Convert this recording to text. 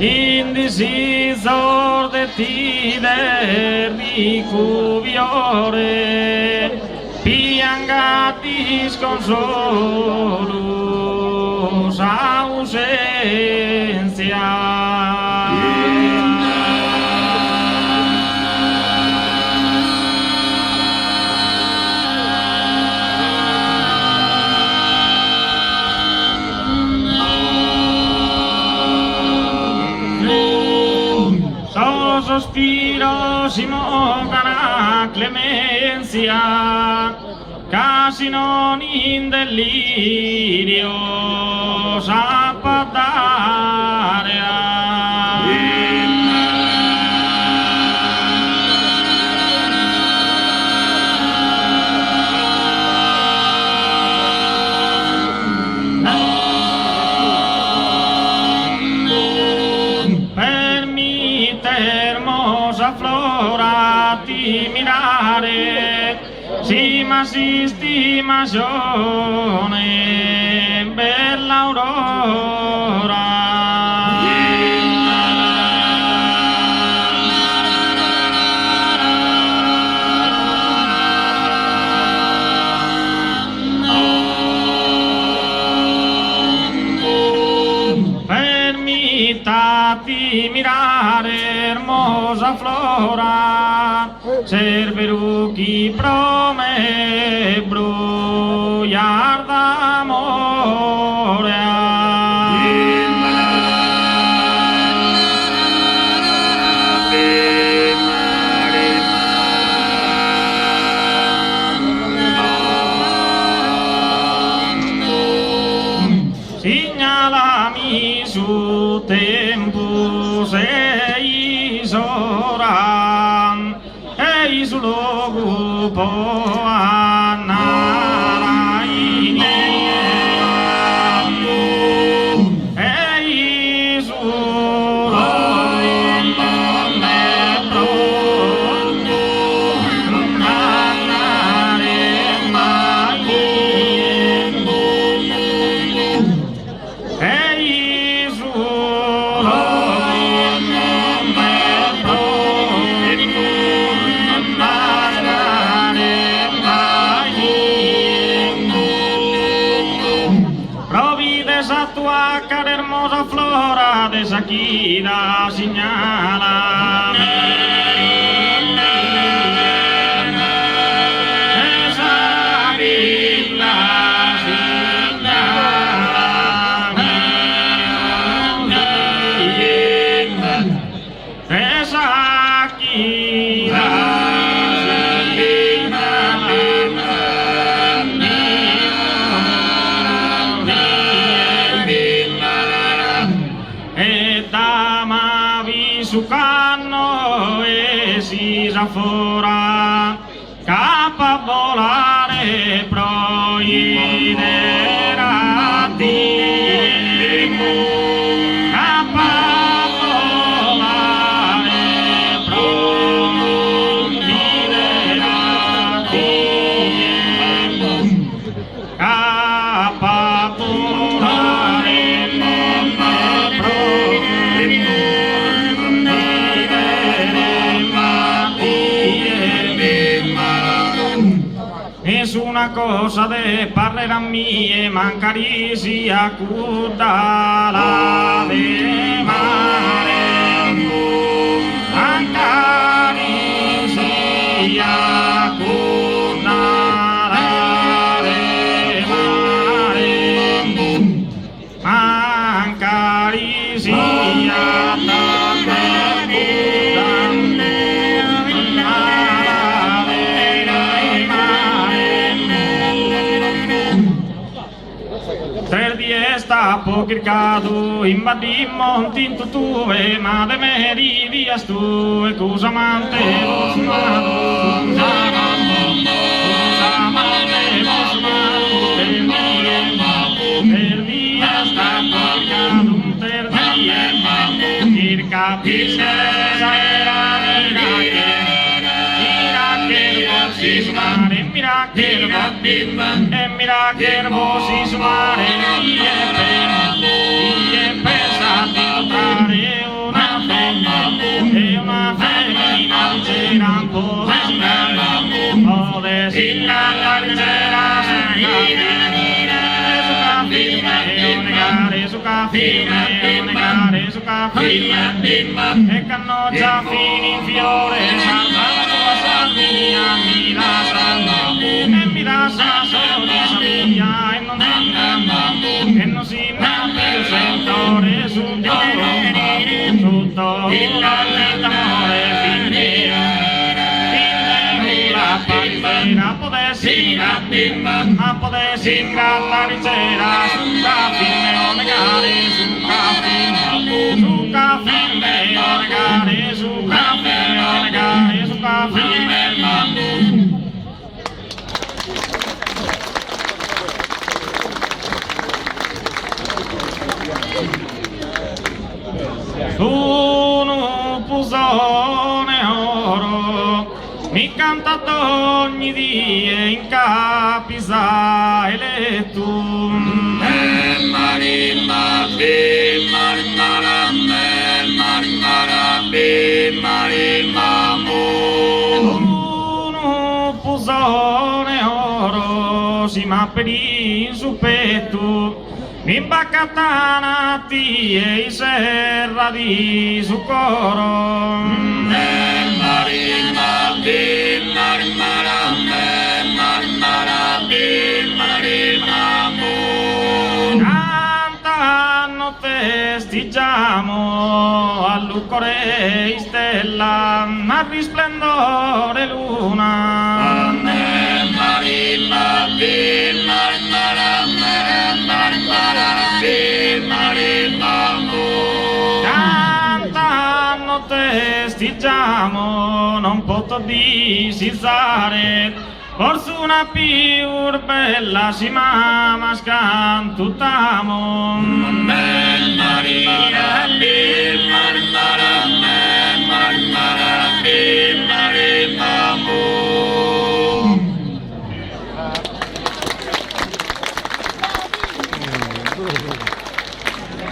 In disizos de t'ider riccu fiore Piangat disconsolu s'ausenzia. Sos sospiros si mogan a clemenzia Ca si non in delirios ap'a dare a. Permite hermosa flora ti mirare Si m'as istimascione bella aurora. Permita ti mirare hermosa flora S'est beru chi pro me brujas d'amore. Signalami su tempus e-i s'ora e-i su logu po andare a inie e-i su logu pro andare a inie. Pro bider sa tua cara hermosa flora de sa chida signala. E dam'avisu cando 'essis a fora Ch'ap'a bolare pro 'ider a tie Ch'ap'a bolare pro 'ider a tie Ch'ap'a bolare pro 'ider a tie Nessuna cosa det parrer a mie mancari siat cudd'ala de mare Mancari siat cudd'ala de mare Mancari siat Tres dies t'apo chircadu in badde in monte in totue ma de me ridias tue cun s'amante consumadu cun s'amante consumadu Tres dies t'apo chircadu tres dies chircadu s'aera mira che mira che su mare mira che e mira che hermoso su mare e pensa di incontrare. firme, o negare su ca firme, e cando già fin in fiore sas ramas tuas sa mia mi lassas e mi lassas solu in sa mia e non e non si nd'at pius sentore su coro su dolore d'amore fin de una parizera podes ma podes ingrata ricera su ca firme o negare su ca firme su ca firme o negare su ca firme o negare su ca firme. Unu puzone 'e oro Mi cantat ogni die in capisa 'e lettu. Unu puzone 'e oro si m'aperit su pettu Mi b'acattan a tie inserradi su coro. Canta nottes ti giamo a lucore 'e istella, a risplendore 'e luna. Canta nottes ti giamo, non poto disizare, forsi una pius bella si m'amas cantu t'amo.